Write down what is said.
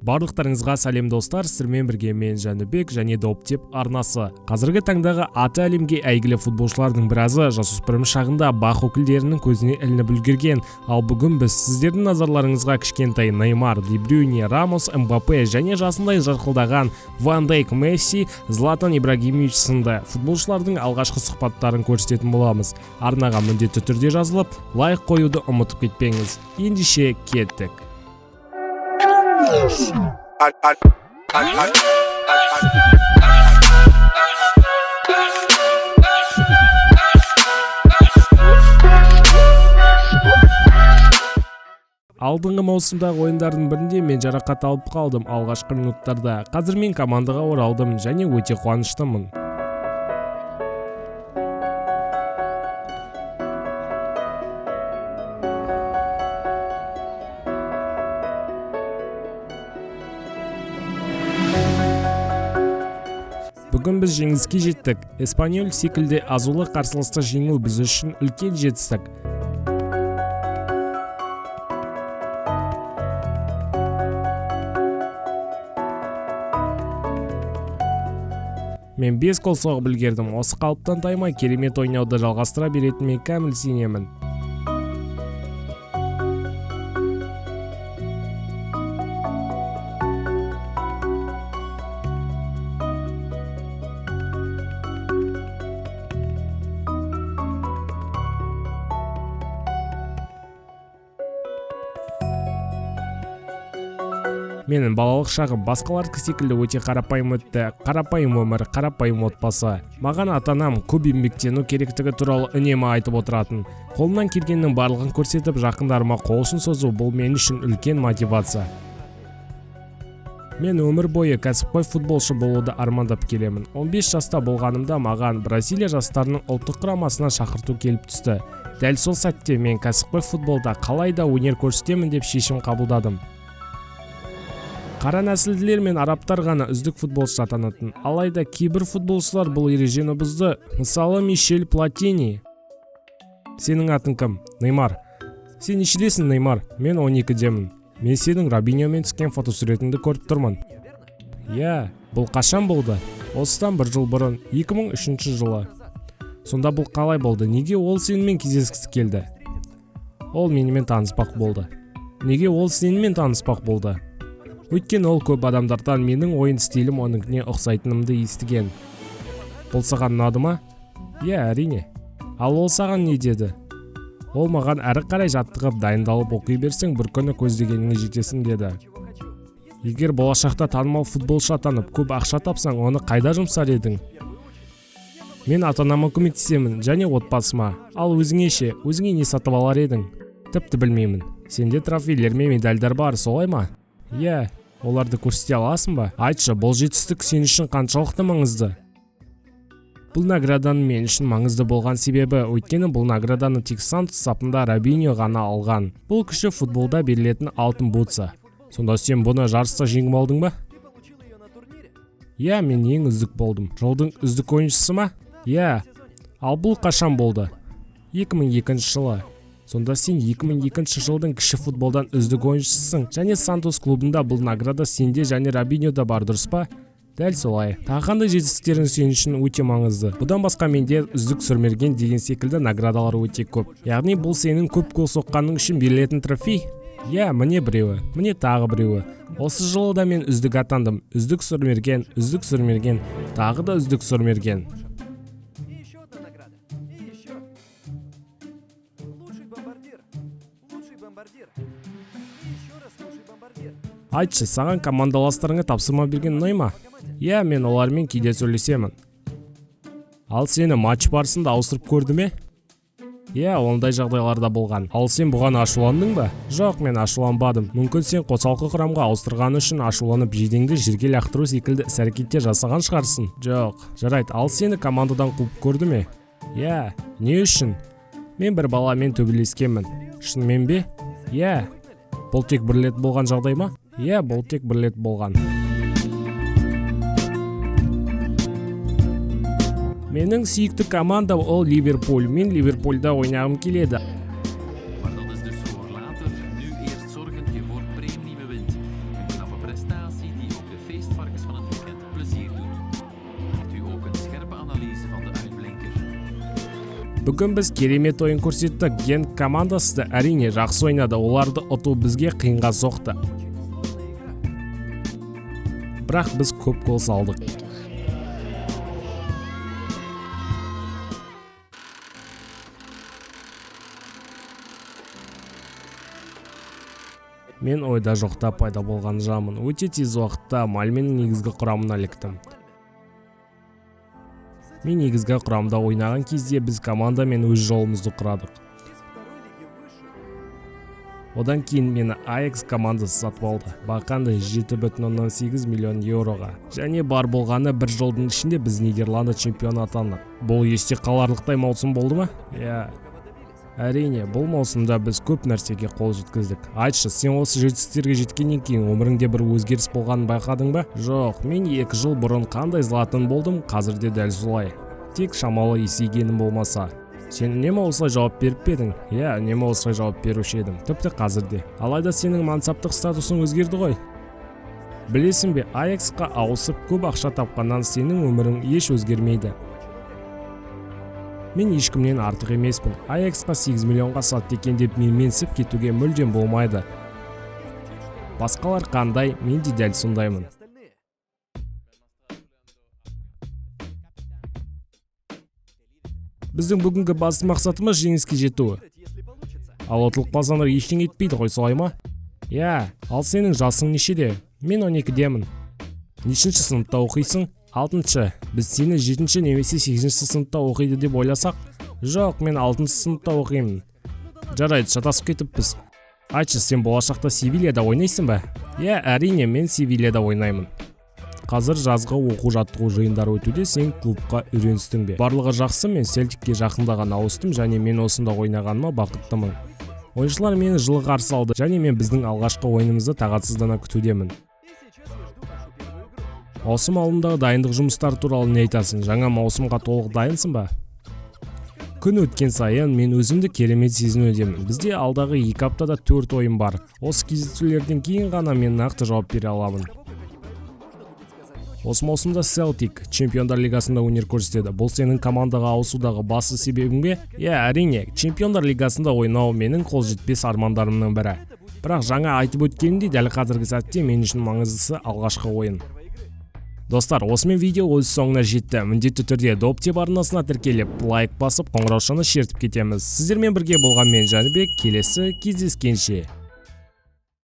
Барлықтарыңызға сәлем, достар! Сіздермен бірге мен, Жәнібек, және Доп Теп арнасы. Қазіргі таңдағы аты әлемге әйгілі футболшылардың біразы жасөспірім шағында БАҚ өкілдерінің көзіне ілініп үлгерген. Ал бүгін біз сіздердің назарларыңызға кішкентай Неймар, Де Брюйне, Рамос, Мбаппе және жасындай жарқылдаған Ван Дейк, Месси, Златан Ибрагимович сынды футболшылардың алғашқы сұхбаттарын көрсететін боламыз. Арнаға міндетті түрде жазылып, лайк қоюды ұмытып кетпеңіз. Ендеше кеттік. I, I, I, I, I, Алдыңғы маусымдағы ойындардың бірінде мен жарақат алып қалдым алғашқы минуттарда. Қазір мен командаға оралдым және өте қуаныштымын. Бүгін біз жеңіске жеттік. Эспаньол секілді азулы қарсыласты жеңу біз үшін үлкен жетістік. Мен 5 гол соғып үлгердім. Осы қалыптан таймай, керемет ойнауды жалғастыра беретініме кәміл сенемін. Менің балалық шағым басқалардікі секілді өте қарапайым өтті. Қарапайым өмір, қарапайым отбасы. Маған ата-анам көп еңбектену керектігі туралы үнемі айтып отыратын. Қолымнан келгеннің барлығын көрсетіп, жақындарыма қол ұшын созу — бұл мен үшін үлкен мотивация. Мен өмір бойы кәсіпқой футболшы болуды армандап келемін. 15 жаста болғанымда маған Бразилия жастарының ұлттық құрамасына шақырту келіп түсті. Дәл сол сәтте мен кәсіпқой футболда қалай да өнер көрсетемін деп шешім қабылдадым. Қара нәсілділер мен арабтар ғана үздік футболшы атанатын. Алайда кейбір футболшылар бұл ережені бұзды. Мысалы, Мишель Платини. Сенің атың кім? Неймар. Сен нешедесің, Неймар? Мен 12-демін. Мен сенің Робиньомен түскен фотосуретіңді көріп тұрмын. Иә, бұл қашан болды? Осыдан бір жыл бұрын, 2003 жылы. Сонда бұл қалай болды? Неге ол сенімен кездескісі келді? Ол менімен таныспақ болды. Неге ол сенімен таныспақ болды? Өйткені ол көп адамдардан менің ойын стилім оныкіне ұқсайтынымды естіген. Бұл саған ұнады ма? Иә, әрине. Ал ол саған не деді? Ол маған әрі қарай жаттығып, дайындалып оқи берсең, бір күні көздегеніңе жетесің деді. Егер болашақта танымал футболшы атанып, көп ақша тапсаң, оны қайда жұмсар едің? Мен ата-анама көмектесемін және отбасыма. Ал өзіңе ше, өзіңе не сатып алар едің? Тіпті білмеймін. Сенде трофейлер мен медальдар бар, солай ма? Иә, оларды көрсете аласың ба? Айтшы, бұл жетістік сен үшін қаншалықты маңызды? Бұл награданың мен үшін маңызды болған себебі, өйткені бұл награданы тек Сантос сапында Робиньо ғана алған. Бұл кіші футболда берілетін алтын бутса. Сонда сен бұны жарыста жеңіп алдың ба? Иә, мен ең үздік болдым. Жылдың үздік ойыншысы ма? Иә. Ал бұл қашан болды? 2002 жылы. Сонда сен 2002 жылдың кіші футболдан үздік ойыншысың және Сантос клубында. Бұл награда сенде және Робиньода бар, дұрыс па? Дәл солай. Тағы қандай жетістіктерің сен үшін өте маңызды? Бұдан басқа менде үздік сұрмерген деген секілді наградалар өте көп. Яғни бұл сенің көп гол соққаның үшін берілетін трофей? Иә, міне біреуі, міне тағы біреуі. Осы жылы да мен үздік атандым. Үздік сұрмерген, үздік сұрмерген, тағы да үздік сұрмерген. И еще одна награда. И еще. Лучший бомбардир. Лучший бомбардир. И еще раз лучший бомбардир. Айтшы, саған командаластарыңа тапсырма берген ұнай ма? По команде. Иә, мен олармен кейде сөйлесемін. Ал сені матч барысында ауыстырып көрді ме? Иә, ондай жағдайлар да болған. Ал сен бұған ашуландың ба? Жоқ, мен ашуланбадым. Мүмкін, сен қосалқы құрамға ауыстырғаны үшін ашуланып, жейдеңді жерге лақтыру секілді іс әрекеттер жасаған шығарсың. Жоқ. Жарайды, ал сені командадан қуып көрді ме? Иә. Не үшін? Мен бір баламен төбелескенмін. Шынымен бе? Иә. Бұл тек бір рет болған жағдай ма? Иә, бұл тек бір рет болған. Менің сүйікті командам — ол Ливерпуль. Мен Ливерпульда ойнағым келеді. Maar dat is dus voor later. Nu eerst zorgen je voor premie wint. Een knappe prestatie. Бүгін біз керемет ойын көрсеттік. Генк командасы да әрине жақсы ойнады. Оларды ұту бізге қиынға соқты. Бірақ біз көп гол салдық. Мен ойда жоқта пайда болған жанмын. Өте тез уақытта Мальменің негізгі құрамына іліктім. Мен негізгі құрамда ойнаған кезде біз командамен өз жолымызды құрадық. Одан кейін мені Аякс командасы сатып алды. Бақандай 7,8 миллион еуроға. Және бар болғаны бір жылдың ішінде біз Нидерланды чемпионы атандық. Бұл есте қаларлықтай маусым болды ма? Иә. Әрине, бұл маусымда біз көп нәрсеге қол жеткіздік. Айтшы, сен осы жетістіктерге жеткеннен кейін өміріңде бір өзгеріс болғанын байқадың ба? Жоқ, мен 2 жыл бұрын қандай Златан болдым, қазір де дәл солай. Тек шамалы есейгенім болмаса. Сен үнемі осылай жауап беріп пе едің? Иә, үнемі осылай жауап беруші едім, тіпті қазір де. Алайда сенің мансаптық статусың өзгерді ғой. Білесің бе, Аяксқа ауысып көп ақша тапқаннан сенің өмірің еш өзгермейді. Мен ешкімнен артық емеспін. Аяксқа 8 миллионға сатты екен деп менменсіп кетуге мүлдем болмайды. Басқалар қандай, мен де дәл сондаймын. Біздің бүгінгі басты мақсатымыз жеңіске жету. Ал ұтылып қалсаңдар ештеңе етпейді ғой, солай ма? Иә, ал сенің жасың нешеде? Мен 12-демін. Нешінші сыныпта оқисың? 6-шы. Біз сені 7-ші немесе 8-ші сыныпта оқиды деп ойласақ? Жоқ, мен 6-шы сыныпта оқимын. Жарайды, шатасып кетіппіз. Айтшы, сен болашақта Севильяда ойнайсың ба? Иә, әрине, мен Севильяда ойнаймын. Қазір жазғы оқу-жаттығу жиындары өтуде, сен клубқа үйреністің бе? Барлығы жақсы, мен Селтикке жақында ғана ауыстым және мен осында ойнағаныма бақыттымын. Ойыншылар мені жылы қарсы алды және мен біздің алғашқы ойынымызды тағатсыздана күтудемін. Маусым алдындағы дайындық жұмыстары туралы не айтасың? Жаңа маусымға толық дайынсың ба? Күн өткен сайын мен өзімді керемет сезінудемін. Бізде алдағы 2 аптада 4 ойын бар. Осы кездесулерден кейін ғана мен нақты жауап бере аламын. Осы маусымда Селтик Чемпиондар Лигасында өнер көрсетеді. Бұл сенің командаға ауысудағы басты себебің бе? Иә, әрине, Чемпиондар Лигасында ойнау менің қол жетпес армандарымның бірі. Бірақ жаңа айтып өткенімдей, дәл қазіргі сәтте мен үшін маңыздысы алғашқы ойын. Достар, осымен видео өз соңына жетті. Міндетті түрде Доп Деп арнасына тіркеліп, лайк басып, қоңыраушаны шертіп кетеміз. Сіздермен бірге болған мен Жәнібек, келесі кездескенше.